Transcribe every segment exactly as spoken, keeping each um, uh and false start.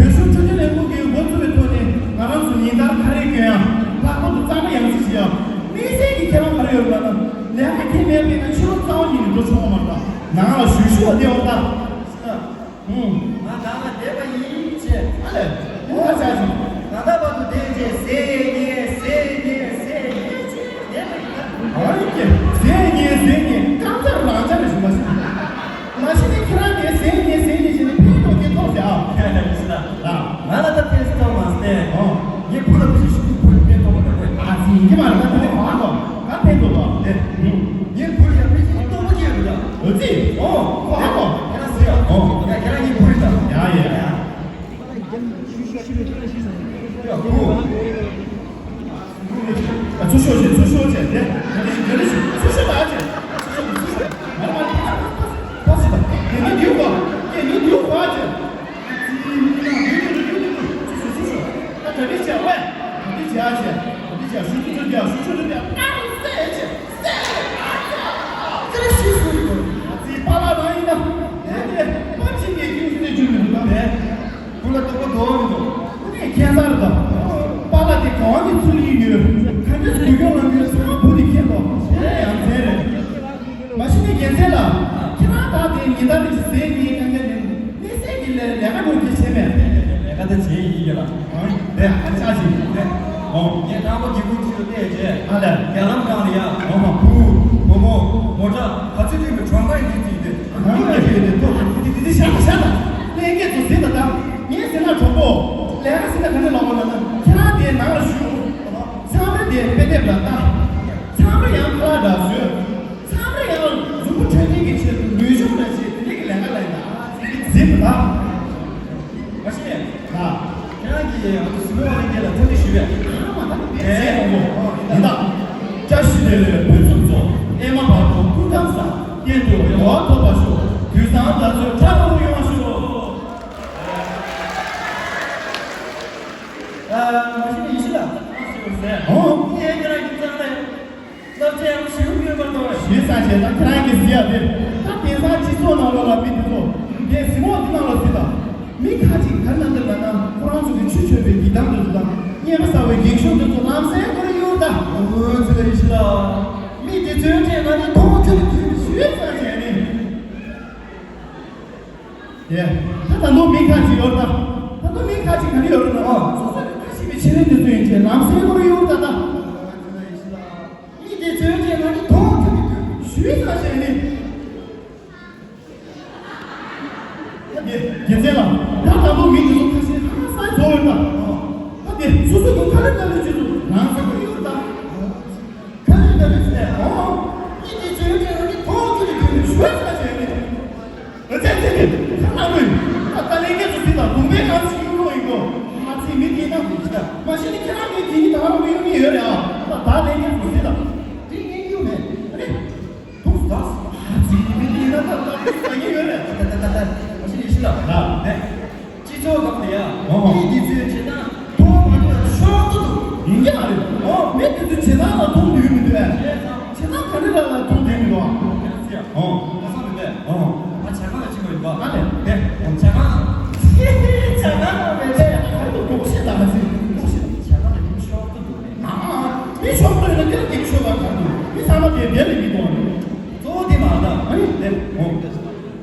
བོད་གཞུང་འཕྲོད་བསྟེན་ལས་ཁུངས་ཀྱིས་འགོ་བཙུགས་པའི་ཐོག་ནས་ང་རང་ཚོ་ཉིན་ལྟར་ཁ་རས་གྱོན་ཡ། ལྷག་པར་དུ་གཙང་སྦྲ་ཡང་སེ་བྱེད་ཡ། གནས་ཚད་ཀྱི་ཁེ་དབང་ག་རེ་ཡོད་རེད་ལབ་ན། ལས་ཀ་དེ་མེད་པས་ན་ཕྱི་ལོགས་གཙང་བོ་ཉིད་ནས་འགྲོ་ཆོག་གི་མ་རེད་ད། ནང་ལ་ཞུ་ཞུ་བ་བསྡད་འོང་ད། ཨུམ། ང་ནང་ལ་བསྡད་པ་ཡིན་ཅེས། ཨ་ལས། ཨོ་ཨ་ཅག་ཅིག་ད་ལྟ་བར་དུ་བསྡད་ཅེས་ཟས་ཉེས་ཟས་ཉེས་ཟས་ཉེས་ཅེས་བསྡད་པ་ཡིན་ད། ཨ་ཡིན་གྱི། ཟས་ཉེས་ཟས་ཉེས་རྐང་ཅག་རང་ཅག་རེ་ཞིག་མ་ཤི། མ་གཞི་ནས་ཁྱེད་རང་གིས་ཟས་ཉེས་ཟས་ཉེས་བྱས་ནས་ཕན་ཐོགས་ཀྱི་ཐོག་ཟེར་ཨ། ཨ་ལས་ཟེར་ན། ང་ལ་ད་ཕན་ཐོགས་མ་ཟད། ཨོ། ངའི་བུ་ལ་ཕན་ཞིག་བུ་ཕན་ཐོགས་པ་འདྲ་བོ། ཨ་ཙི་ཡིན་གྱི་མ་རེད་ད། དེ་ནས་གང་ཐོག་ག་ཕན་ཐོགས་པ་དེ། ངའི་བུ་ལ་ཡང་ཕན་ཞིག་སྟོབས་པོ་སྐྱེས་རེད་ད། ཨོ་ཙི། ཨོ། ཁོ་ཧ་གོ། ཁྱེད་རང་ཟེར་ཨ། ཨོ། ཡ་ཁྱེད་རང་ངའི་བུ་རེད་ད། ཡ་ཡ་ཡ། ཡ་བུ། ཚུར་ཤོག་བྱས། ཚུར་ཤོག་བྱས། དེ་དེ་ནི་དེ་ནི་ཚུར་ཤོག་ད་བྱས། ཚུར་ཤོག་ཚུར་ཤོག་མ་རེད་མ་རེད། ཕ་སི་ད་དེ་ནི་དེའུ་བ། དེ་ནི་དེའུ་བ་བྱས། ཨ་ཙི་མི་ནང་དེ་དེ་དེ་དེ་ཚུར་ཤོག་ཚུར་ཤོག་ད་ག་འདྲ་བྱས་ཝེ། ག་འདྲ་བྱས་བྱས། ག་འདྲ་བྱས། ཤུ་ཤུ་ཚུར་རྒྱག་ཤུ་ཤུ་ཚུར་རྒྱག་ཨ་རུ་སེ་བྱས་སེ། ཨ་ཙི་ཨ་ཙི་ཨ་ཙི་ལ་ཤི་སུ་ཡིན་དོ། ཨ་ཙི་པཱ་ལགས་རང་ཡིན་ན། དེ་དེ་པ་ཅིག་གིས་རྒྱུགས་སེ་རྒྱུགས་མི་འདུག་ད་དེ། བུ་ལ་སྟོབས་པོ་འདོགས་མི་འདུག་ཁྱེད་ཚར་དང་། པཱ་ལགས་དེ་གང་གི་ཚུལ་ཡིན་ཡོད། ག་འདྲས་སུ་རྒྱུ་སྐྱོང་ལ་འགྱུར་ཚང་བུ་དེ་ཁྱེད་དང་། དེ་ཡང་མཚན་རེད། མ་གཞི་ནས་རྒྱལ་མཚན་ལགས། ཁྱེད་རང་ད་དེ་ཉིན་ལྟར་རེ་ཞིག་ཟས་ཉིན་གང་ག་ནས་གནས་ཚད་ཀྱི་ལས་ལས་ཀ་འགྲོ་གི་བྱེད་མེད། ལས་ཀ་དེ་བྱེད་ཡིན་གྱི་ལ། ཨང་། དེ་ཨ་ཅག་ཅིག་དེ། ཨོ། ངས་དང་པོ་གི་ཀུན་གཅིག་ཏུ་བལྟས་རྗེས། ཨ་ལས། རྒྱ་ལམ་སྒང་ལ་ཡ། ཨོ་ཧོ། བུ། བུ་མོ། མོ་ཊ། ག་ཚོད་ཐོན་པའི་གྲོང་པ་ཡིན་དུས་དེ། ཨ་ཁུ་ལ་ཁེལ་ཏེ་ཐོག་དེ་དེ་དེ་ཤ་ད་ཤ་ད། ལྷན་རྒྱས་ཚོ་ཟིན་ད་ད། ངས་ཟེར་ན་གྲོགས་པོ། ལས་ཀ་ཟིན་ན་ག་ནས་ལོག་གོ་ལ་ན། ཁྱེད་རང་དེ་ནང་ལ་བཞུགས། ཚང་མས་དེ་དཔེ་དེབ་ལ་ལྟ། ཚང་མས་ཡང་ཁ་ལག་འདྲ་བཟོས། ཚང་མས་ཡང་མཛུབ་མོ་འཕྲོད་བསྟེན་གྱི་ཆེད་དུ་ལུས་སྦྱོང་འདྲ་བྱེད། དེ་འདྲས་ཀྱི་ལས་ཀ་ལ་ཡིན་ད། ཟིན་ད། མ་གཞི་ནས། ལགས། ཁྱེད་རང་གིས་ང་ཚོ་གཟིགས་མོ་བ་ལྷན་རྒྱས་ལ་འཚམས་འདྲི་ཞུས་པས། ཨ་མ་ད་ནི་བེད་སྤྱད་ཡོང་གོ། ཡིན་ད། བཀྲ་ཤིས་བདེ་ལེགས་ཕུན་སུམ་ཚོགས། ཨེ་མ་བར་དུ་སྐུ་ཁམས་བཟང་། གཏན་དུ་རེ་བ་ཐོབ་པར་ཤོག་དུས་བཟང་ད་ཚོད་ཁྲ་ལོ་ཡོང་བར་ཤོག་ཨ། མ་གཞི་ནས་ཡེ་ཤེས་ལགས། ཨོ། ངས་ཁྱེད་རང་གི་རྩ་ལས། སློབ་ཆེན་ཡང་ཞུ་གི་ཡོད་པར་གཏོང་བས། ཞུས་ཚར་རྗེས་ད་ཁྱེད་རང་གིས་གཟིགས་ཡ་དེ། ད་དེང་སང་སྤྱི་ཚོགས་ནང་ལོགས་ལ་མི་དེ་ཚོ་དེ་གཟིགས་མོ་འདི་ནང་ལ་གཟིགས་དང་། མི་ཁ་ཅིག་ག་རེ་གནང་འདུག་ལབ་ན། ཁོ་རང་ཚོ་གི་ཆུ་མཆོད་པའི་འདི་དང་འདི་ཚོ་དང་། རྔན་པ་ཟ་བའི་འགེངས་ཤོག་འདི་ཚོ་ལམ་སེང་ཁོ་རང་གཡུག་ད། འོ་ཙི་ལ་ཡེ་ཤེས་ལགས། མི་དེ་ཚོའི་གྲས་ང་ནི་མཐོང་ཁྱོད་ཀྱི་དུས་ཞུས་ཚར་རྗེས་ནི། དེ། ད་ད་དུང་མི་ཁ་ཅིག་ཡོད་ད། ད་དུང་མི་ཁ་ཅིག་ག་རེ་ཡོད་རེད་ན། ཨ། སོ་སོ་ལས་ཀ་བྱེད་པའི་ཆེད་ལས་འདི་ཚོ་ཡིན་ཅེས་ལམ་སེང་ཁོ་རང་གཡུག་ད་ད། འོ་ཙི་ལ་ཡེ་ཤེས་ལགས། མི་དེ་ཚོའི་གྲས་ང་ནི་མཐོང་ཐུབ་ཀྱི་དུས་ཞུས་ཚར་རྗེས་ནི། ད་དེ་རྒྱལ་མཚན་ལགས། ད་ད་དུང་མི་དེ་ཚོ་ཁ་ཤས་ཧ་ཧ་སང་ཚོར་ཡོད་ད། ད་དེ་སོ་སོ་དུ་ཁ་ལེ་ཁ་ལེ་བྱེད་དུ་ལམ་སེང་ཁོ་གཡུག་ད། ཁ་ལེ་ཁ་ལེ་བྱེད་ཨོ། མི་དེ་ཚོའི་གྲས་ང་ནི་མཐོང་ཐུབ་ཀྱི་དུས་ཞུས་ཚར་རྗེས་ནི། ཨ་ཙི་ཙི་ཙི། ཁྱེད་རང་ལོས། ད་ལྟ་ལས་ཀའི་ཚོ་ཚིག་དང་དགོངས་པའི་ངང་ཚིག་གཡུག་ཡོང་ཡིན་གོ། ང་ཚིག་མི་དེ་ན་མི་ཅི་ད། མ་གཞི་ནས་ཁྱེད་རང་གིས་དེ་ནི་ད་རུང་གཡུག་ནི་ཡོད་རེད་ཨ། ད་ད་ལས་ཀའི་ཚོ་ཚིག་དང་། དེ་ངས་གཡུག་མེད། ཨ་ནི། ཐུགས་ད། ང་ཚིག་མི་དེ་ན་ད་ད་ད་ཟ་གི་ཡོད་རེད། ད་ད་ད་ད། མ་གཞི་ནས་ཤི་ལ་ད་ནས། སྤྱི་ཚོགས་སྒང་དེ་ཡ། ཨོ། མི་འདི་ཚོའི་བྱེད་སྟངས་མཐོང་མ་ཐུབ་ཤོག་ཏུ་འདུག་ཡིན་གྱི་མ་རེད། ཨོ། མི་འདི་ཚོའི་བྱེད་སྟངས་ལ་མཐོང་འདོད་མི་འདུག་ཨ། བྱེད་སྟངས་ག་འདྲ་ལ་ལ་མཐོང་འདོད་མི་འདུག་ཨ། ཡང་ཟེར་ཡ། ཨོ། ཁ་སང་མི་འདུག་ཨོ། ང་ཇ་ཁང་ལ་ཕྱིན་པ་ཡིན་པ། ཨ་ལས། དེ། ཇ་ཁང་། ཇ་ཁང་ལ་མི་ཚེ་ཁ་ཐུག་འགྲོ་ཤེས་དང་ཟེར་འགྲོ་ཤེས། ཇ་ཁང་ལ་མི་ཤོག་ཏུ་འདུག་ཨ། མི་ཤོག་ཏུ་ཡིན་ན་དེ་ལ་མི་ཤོག་པ་ག་འདུག་མི་ཚང་མ་དེ་བེད་ལ་མི་འདུག་ཨ། གཙོ་བོ་དེ་མ་རེད་ད། ཨ་ནི་དེ། ཨོ།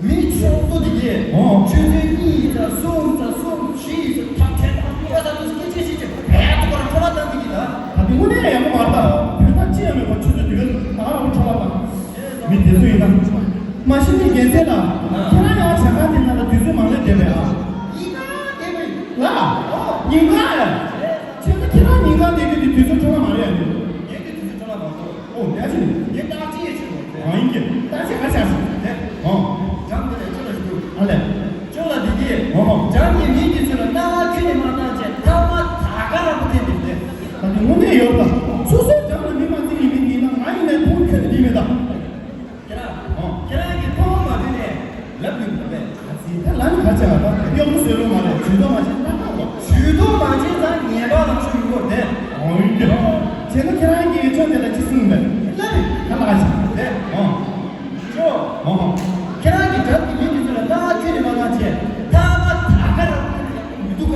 མི་ཆུང་ཚོ་དེ་གས། ཨོ། ཆུ་ཚོད་གཉིས་ཙམ་གསུམ་ཙམ་གསུམ་བཞི་ཙམ་ཐག་ཆད་དང་ཡོད་ས་དུ་སྐད་ཆ་བཤད་ཀྱི་བས་དུ་བར་འཕྲོ་བརླག་བཏང་གི་ཡིན་ད། ད་དེ་དངོས་གནས་ཡག་པོ་མ་རེད་ད། དོན་དག་ཅི་ཡང་མེད་པར་ཆུ་ཚོད་དེ་གས་ད་རང་འཕྲོ་བརླག་བཏང་། མི་དེ་ཚོ་ཡིན་ན། མ་གཞི་ནས་རྒྱལ་མཚན་ལགས། ཁྱེད་རང་ཡང་ཇ་ཁང་དེ་ནང་ལ་དུས་ཚོད་མང་ལས་བསྡད་པས་ཨ། ཉིན་གང་བསྡད་པས། ལ། ཉིན་གང་ཨ། ཁྱེད་ཚོ་ཁྱེད་རང་ཉིན་གང་བསྡད་རྒྱུ་དེ་དུས་ཚོད་འཕྲོ་བརླག་མ་རེད་ཨ་ནི། ངས་དེ་དུས་ཚོད་འཕྲོ་བརླག་མ་གཏོགས། ཨོ་ཡ་ཅི། ངས་བརྟག་དཔྱད་བྱེད་དགོས་རེད། ཨ་ཡིན་གྱི། བརྟག་དཔྱད་ག་བྱ་ཞིག་རེད། ཨོ། འཇམ་དེ་ལས་ཅོ་ལ་ཞུ། ཨ་ལས། ཅོ་ལ་དེ་གིས། ཨོ་ཧོ། འཇམ་གྱི་མི་དེ་ཚོ་ལ་སྣང་བ་ཁྱོན་ནས་མ་བཏང་བྱས་ཐ་མ་ད་ག་རང་པོ་བསྟན་ཏེ་རེད། ད་དེ་དངོས་གནས་ཡོད་ད། སོ་སོའི་འཇམ་ལ་མི་མ་བརྩི་ཡི་མི་དེ་ཡིན་ན་ང་ཡིན་ནའི་ཐུགས་ཁྱོན་ནས་བསྟན་མེད་ད། ཁྱེད་རང་། ཨོ། ཁྱེད་རང་གིས་ཐུགས་མ་བསྟན་ནས་ལབ་ཡོད་པ་རེད། ད་ལན་ག་བྱ་བ་ད་གཡོག་མོ་བཟོས་རོགས་མ་རེད། ཇུས་གཏོགས་མ་བྱེད་ན་ཁག་པོ། ཇུས་གཏོགས་མ་བྱེད་ཙང་ངེས་པར་ལ་ཆུ་ཡོང་གི་རེད། ཨོ་ཡིན་གྱི། བྱས་ན་ཁྱེད་རང་གིས་ཆོས་དེ་ལ་ཅི་གསུངས་པས། ལབ་རེད། ད་ལ་ཅི་རེད། ཨོ། ཅོ། ཨོ། ཁྱེད་རང་གིས་འཇམ་གྱི་མི་དེ་ཚོ་ལ་ད་ཁྱོད་ནི་མ་གནང་བྱས་ཐ་མ་ད་ག་རང་མི་འདུག་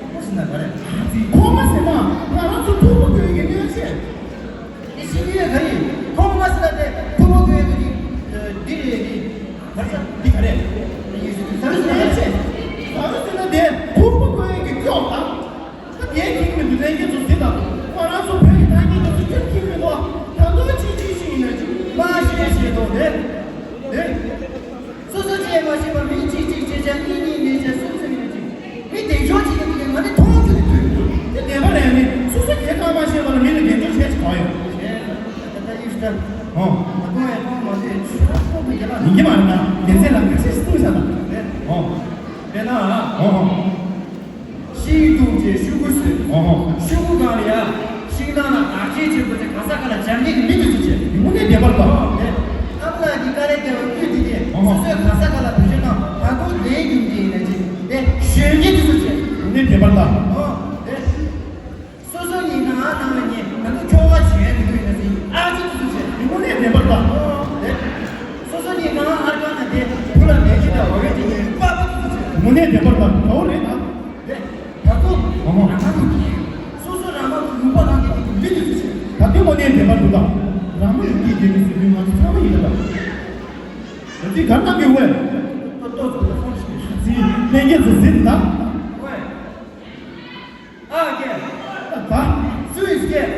ཁོ་མ་ཟེར་ན་ག་རེ། ཁོ་མ་ཟེར་ན་ང་རང་ཚོ་ཐུག་པ་དགོས་ཀྱི་གནས་ཆེ། དེ་ཤེས་ཀྱི་ཡོད་ག་ཡིན། ཁོ་མ་ཟེར་ན་དེ་ཐུག་པ་དགོས་ཀྱི་འདི་རེད་འདི། ག་རེ་འདི་ག་རེ། ཟ་རུ་ཟེར་ན་ག་རེ། ཟ་རུ་ཟེར་ན་དེ་ཐུག་པ་དགོས་ཀྱི་སྐྱོག་དང་། ད་དེའི་ཁྱིམ་མི་འདུག་ལྷན་རྒྱས་ཚོ་ཟེར་དང་། ཁོ་རང་ཚོ་བོད་ཀྱི་ཐང་རྒྱལ་དེ་ཚོ་ཁྱོད་ཁྱིམ་མི་འདུག་ད་དུང་ཅི་ཅི་ཞིག་ཡིན་ན་ཅི་མ་ཤེས་ཤེས་དོ་དེ། དེ། སོ་སོ་ཅི་ཡང་མ་ཤེས་པར་མི་གཅིག་གཅིག་བྱས་བྱས་གཉིས་གཉིས་མེད་བྱས་གསུམ་གསུམ་ཡིན་ན་ཅི། མི་དེ་ཞོ་གཅིག་གི་དེ་ང་ནི་མཐོང་རྒྱུ་དེ་དུས་དེ་བདེན་པ་རེད་ནི་སོ་སོ་གས་ཀ་མ་ཤེས་པ་ལ་མི་ལ་འགན་འཁྲི་བྱས་ཅི་གང་ཡོད། ད་ད་ཡིག་ཤུ་ད། ཨོ། ད་དུང་ཡང་ཁོང་མ་ཟད་ཆུ་ཁོག་ཏུ་རྒྱ་ལག་ཡིན་གྱི་མ་རེད་ན་སྡེ་ཚན་ལ་ཁ་ཤས་ཤིག་གཏུགས་བཞག་དང་། ཨོ། དཔེར་ན། ཨོ། ཤིང་བཏུངས་བྱས་ཤུ་གུ་བཟོས། ཨོ། ཤུ་གུ་སྒང་ལ་ཡ། ཤིང་ནགས་ལ་དར་ཆེན་ཆེན་པོ་བྱས་ག་ས་ག་ལ་འཇམ་ཐིང་གི་མི་དེ་ཚོ་བྱས་དངོས་གནས་བདེན་པར་ལ། ཨ་ཕ་ལགས་ཀྱི་དཀའ་ལས་བརྒྱབ་པའི་དབུས་དེ་དེ་ཨོ། སོ་སོའི་ག་ས་ག་ལ་བེད་སྤྱོད་བཏང་ད་དུང་ལས་རྒྱུ་འདི་ཡིན་ན་ཅི་དེ་གཞོན་སྐྱེས་དེ་ཚོ་བྱས། དངོས་གནས་བདེན་པར་ལ། ཨོ། དེ། སོ་སོ་གཉིས་ནང་ཨ་ནང་ལ་གཉིས་ང་ཚོ་ཁྱོ་ག་བྱེད་མི་འདུག་ཡིན་ན་ཟིན་ཨ་ཅི་དེ་ཚོ་བྱེད། དངོས་གནས་བདེན་པར་ལ། དེ། སོ་སོ་གཉིས་ནང་ཨ་ཀ་ན་དེ་བུ་ལ་ལས་ཀྱི་དང་འོ་རེ་དེ་གཉིས་པ་པ་དེ་ཚོ་བྱེད། དངོས་གནས་བདེན་པར་ལ་ག་འོ་རེད་ད། དེ། ད་ཚོ་ཨོ་ཧོ། རང་ང་ཚོ་གཉིས་སོ་སོ་རང་ང་ཚོ་ལུང་པ་ནང་གི་དེ་མི་དེ་ཚོ་བྱེད། ད་དེ་དངོས་གནས་བདེན་པར་འདུག་ད། རང་མི་ལུགས་ཀྱི་དེ་གི་ཟེར་དུས་ང་ཚོ་ཚང་མ་ཡིན་ད། ད་ཅི་གར་གནང་གི་འོས། ཏོ་ཏོ་ཚོ་ལ་ཧོན་ཞིག་ཚིག་ལྷན་རྒྱས་ཚོ་ཟིན་ད། འོས། ཨ་ཀྱེ། ད། སུས་ཀྱེ།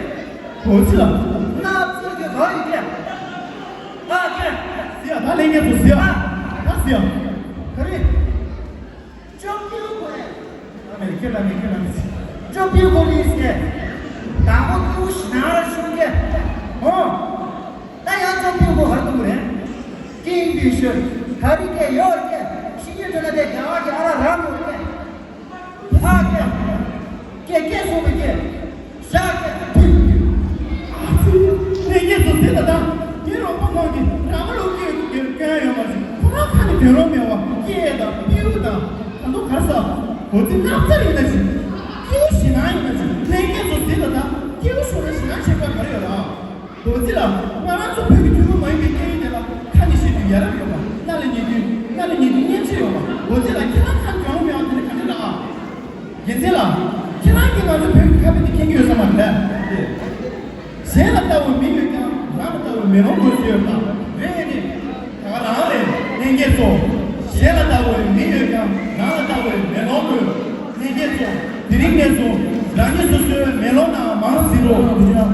གོ་ཚི་ལ། ན་ཚུ་ཀྱེ་ག་ཡི་ཀྱེ། ཨ་ཀྱེ། ཟི་ཡ་ད་ལེན་ངེ་ཚོ་ཟི་ཡ། ད་ཟི་ཡ། ག་རེ། ཅོ་པིའུ་གོ་ཡ། ཨ་མེ་ཁྱེད་ལ་མེ་ཁྱེད་ལ་མེ་ཟི། ཅོ་པིའུ་གོ་ལིས་ཀྱེ། ད་མོ་ཏུ་ཤི་ན་ར་ཤུ་ཀྱེ། ཨོ། ད་ཡང་ཅོ་པིའུ་གོ་ཧར་ཏུ་རེ། ཀིང་བི་ཤུ། ག་རེ་ཀྱེ་ཡོ་ཀྱེ། ཤི་ཉེ་ཏུ་ན་དེ་རྒྱ་བ་གི་ཨ་ར་ར་མོ་ཀྱེ། ཕ་སྐད། སྐད་སྐད་སོང་བའི་སྐད། ཞག་སྐད་ཕུ། ཨ་ཙི། ལྷན་རྒྱས་ཚོ་གཟིགས་དང་། ངའི་རོགས་པ་ཁོང་གིས་ར་མ་ལུག་སྐད་སྐྱོན་ཡོད་མ་རེད། ཁོ་རང་ཁ་ནས་དོན་རོགས་མེད་པ་སྐད་དང་པིའུ་དང་། ད་དུང་གར་ས། གོ་ཚིག་སྣབས་ཚ་ཡིན་ན་ཞིག་སྐྱིའུ་ཞེད་སྣང་ཡིན་ན་ཞིག་ལྷན་རྒྱས་ཚོ་གཟིགས་དང་། སྐྱིའུ་ཞུ་ན་ཞེད་སྣང་བྱེད་དགོས་ག་རེ་ཡོད་ལ། མགོ་རྩིས་ལགས། ང་རང་ཚོ་བོད་ཀྱི་ཐུན་མོང་མ་ཡིན་པའི་སྐད་ཡིག་དེ་ལ་ཁ་ནས་བཤད་དུས་ཡ་རབས་ཡོད་པ། སྣ་ལ་ཉལ་དུས། སྣ་ལ་ཉལ་དུས་སྙན་ཆ་ཡོད་པ། མགོ་རྩིས་ལགས། ཁྱེད་རང་ཁ་གྲང་མོ་ཡང་དེ་ནི་ག་འདྲ་ལ་ཨ། རྒྱལ་མཚན་ལགས། ཁྱེད་རང་གིས་ང་ཚོ་བོད་ཀྱི་ཁ་དཔེ་དེ་མཁྱེན་གྱི་ཡོད་ས་མ་རེད་ད། གཞན་ལ་ལྟ་བའི་མི་ཡོད་ཀྱང་། རང་ལ་ལྟ་བའི་མེ་ལོང་དགོས་ཀྱི་ཡོད་པ་རེད་ནི། ད་ག་རང་རེད་ལྷན་རྒྱས་ཚོ། གཞན་ལ་ལྟ་བའི་མི་ཡོད་ཀྱང་། རང་ལ་ལྟ་བའི་མེ་ལོང་དགོས། ལྷན་རྒྱས་ཚོ། དེ་རིང་ནས་བཟུང་རང་ཉིད་སོ་སོའི་མེ་ལོང་ནང་མར་གཟིགས་རོགས།